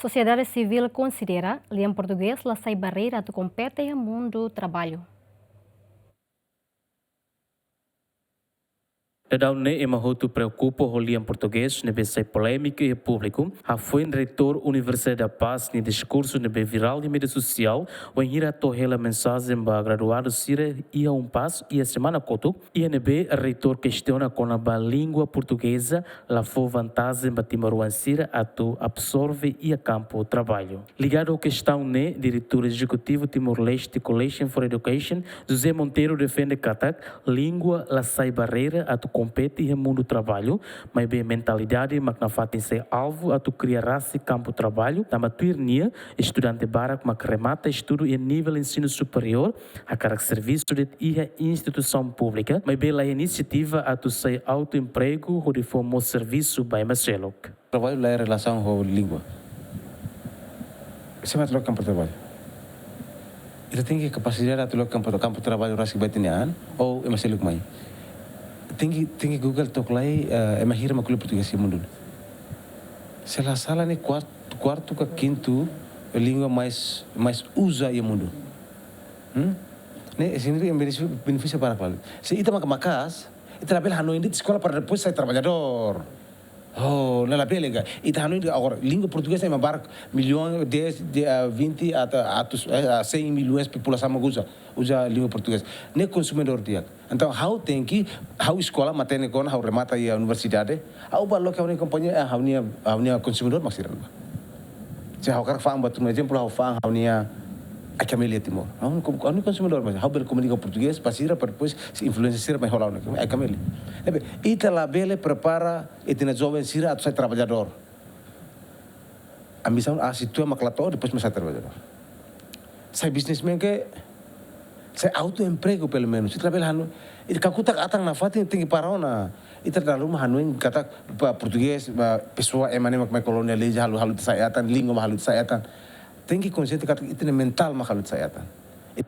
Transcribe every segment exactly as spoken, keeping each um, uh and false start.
Sosiedade sivíl konsidera lian portugés la sai barreira atu kompete iha mundu traballu. Daudaun ne'e ema hotu preokupa ho lian portugés ne'ebé sai polémika iha públiku. Hafoin Reitór Universidade da Paz nia diskursu ne'ebé virál iha média sosiál, wainhira hato'o hela mensajen ba graduadu sira iha UNPAZ iha semana kotuk, iha ne'ebé reitór kestiona kona-ba língua portugeza la fó vantajen ba timoroan sira atu absorve iha kampu traballu. Ligadu ho kestaun ne'e, Diretór Ezekutivu Timor-Leste Coalition for Education, José Monteiro, defende katak língua la sai barreira atu kompete iha mundu traballu, maibé mentalidade mak nafatin sai alvu atu kria rasik kampu traballu, tanba tuir nia, estudante barak mak remata estudu iha nivel ensinu superiór hakarak servisu de'it iha instituisaun públika, maibé la iha inisiativa atu sai autoempregu hodi fó mós servisu ba ema seluk. Traballu la iha relasaun ho língua. Sé mak atu loke kampu traballu? Ita tenke kapasidade atu loke kampu, kampu traballu rasik ba ita-nia an, ou ema seluk mai. Tenke, tenke Google to'ok lai, eh, ema hira mak ko'alia portugés iha mundu. Se la sala ne'e kuart-, kuartu ka kintu língua mais, mais uza iha mundu. Hmm? Ne'e, ese nivel benefísiu, benefísiu barak kali. Se ita maka maka'as, ita labele hanoin de'it eskola para depois sai traballadór. Oh, ne'e labele ka. Ita hanoin de'it agora, língua portugeza ema barak, milhões, dez, de, ah, vinte, até, atus, eh, ah, cem milhões populasaun mak uza, uza língua portugeza. Ne'e konsumidór di'ak. Entaun, ha'u tenke, ha'u eskola matenek ona, ha'u remata iha universidade, ha'u bá loke ha'u-nia kompañia, eh, ha'u-nia, ha'u-nia konsumidór mak sira-ne'ebá. Se ha'u hakarak fa'an ba tun, ezemplu, ha'u fa'an ha'u-nia iCamellia Timor. Ha'u-nia kon-, ha'u-nia konsumidór mak, ha'u bele komunika portugés ba sira, para depois se influénsia sira mai hola ha'u-nia iCamellia. Ne'ebé, ita labele prepara ita-nia joven sira atu sai traballadór. Ambisaun aas ida mak la to'o, depois mak sai traballadór. Sai businessman ka, sai autoempregu pelumenus. Ita labele hanoin, ita kakutak atan nafatin tenke para ona. Ita dala ruma hanoin katak ba portugés, ba pesoa ema ne'e mak mai kolonializa, halo, halo ita sai atan, língua mak halo ita sai atan. Tenke konsiente katak ita-nia mentál mak halo ita sai atan.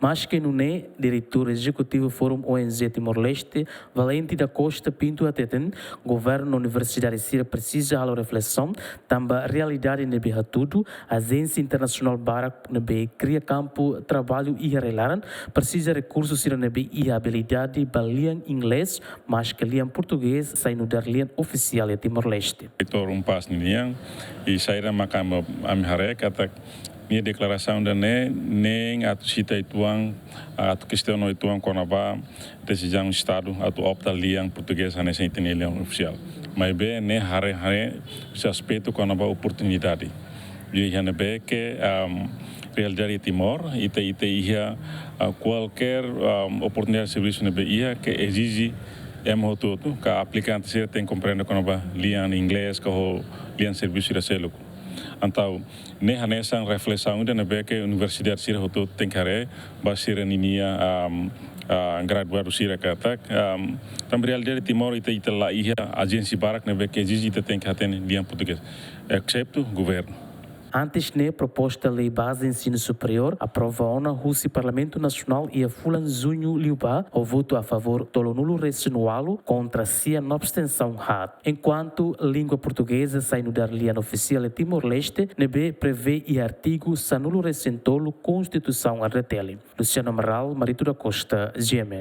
Maske nune'e, Diretór Ezekutivu Fórum O N G Timor-Leste, Valente da Costa Pinto hateten, governu no universidade sira presiza halo reflesaun, tanba realidade ne'ebé hatudu, ajénsia internasionál barak ne'ebé kria kampu traballu iha rai-laran, presiza rekursu sira ne'ebé iha abilidade ba lian inglés, maske lian portugés sai nu'udar lian ofisiál iha Timor-Leste. Reitór UNPAZ ninian, i saida maka ami, ami haree katak nia deklarasaun ida-ne'e, nein atu sita uitoan, atu kestiona uitoan kona-ba desizaun Estadu atu opta lian portugés hanesan ita-nia lian ofisiál. Maibé ne'e haree, haree husi aspetu kona-ba oportunidade. Iha ne'ebé ke, am, realidade Timor, ita, ita iha, ah, kualkér, am, oportunidade servisu ne'ebé iha ke ezije ema hotu-hotu, ka aplikante sira tenke komprende kona-ba lian inglés ka ho lian servisu sira seluk. Entaun, ne'e hanesan reflesaun ida ne'ebé ke universidade sira hotu tenke haree ba sira-ninia, am, ah, graduadu sira katak, am, tanba realidade Timor ita, ita la iha ajénsia barak ne'ebé ke ezije ita tenke hatene lian portugés, exetu governu. Antes ne'e, proposta lei baze ensinu superiór aprova ona husi Parlamentu Nasionál iha fulan Juñu liubá, ho votu a favór tolunulu-resin-ualu, kontra sia no abstensaun haat. Enkuantu língua portugeza sai nu'udar lian ofisiál iha Timor-Leste, ne'ebé prevee iha artigu sanulu-resin-tolu Konstituisaun R D T L. Luciano Amaral, Marito da Costa, G M N.